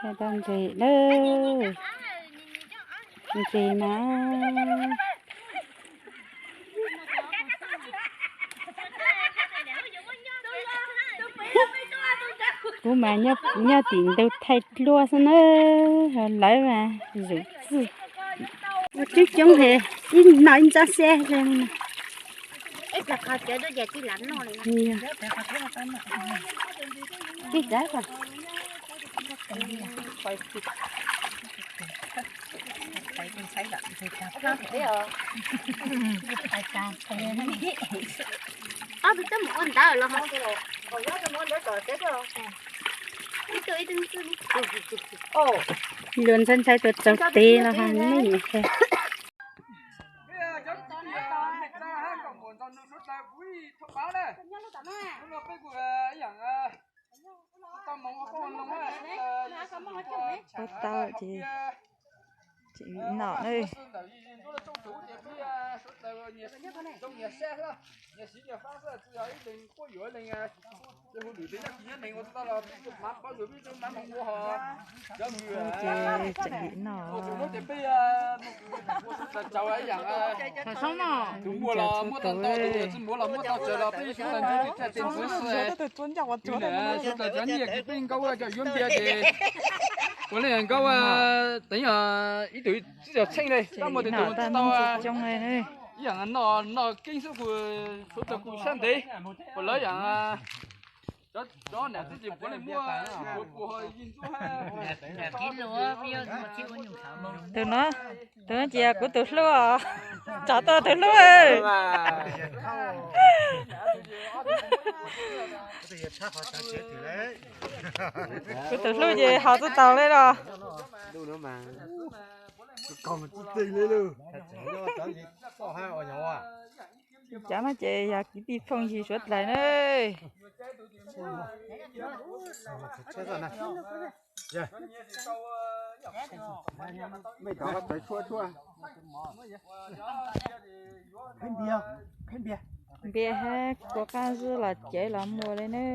Tau ntses na, ntses mas. Kuv mas nyob tim ntug thaij duab xwb na, lawv mas zuj zus. Ua coob coob he, ib no ib ntsab xeb li. Ob tug twb mus ua ntawv los ho. Ib tug ib tug ntxwb. Luag ntshai ntshai tuaj tsaus tes los ho nej niam he. Ua tau ces tseem nom na. Ces tseem nom. Tus muaj los muab tau ntau, tus tsis muaj los muab tau tsawg los peb suav daws ntsib peb txhia tes ntxwv xwb. Suav daws cov nyiaj kws peb nkaub coj yuav npias ces puav leej nkaub teev ib tug tsib caug txheej li, tab muaj tus tau ib yam noj noj keeb xwb kuj suav daws kuj sab ntev, puas lawv yam cov nam txwj ces puav leej muab puav puas yig ntxuab. Tus no, tus no ces yog kuv tus hlub os. Tsom tuaj tus hlub. Kuv tus hlub ces haus tau taus li los. Cov no ces yog kwv tij phooj ywg suav dlawg na. Npias hab kua qaab zib los cev los muag li ne.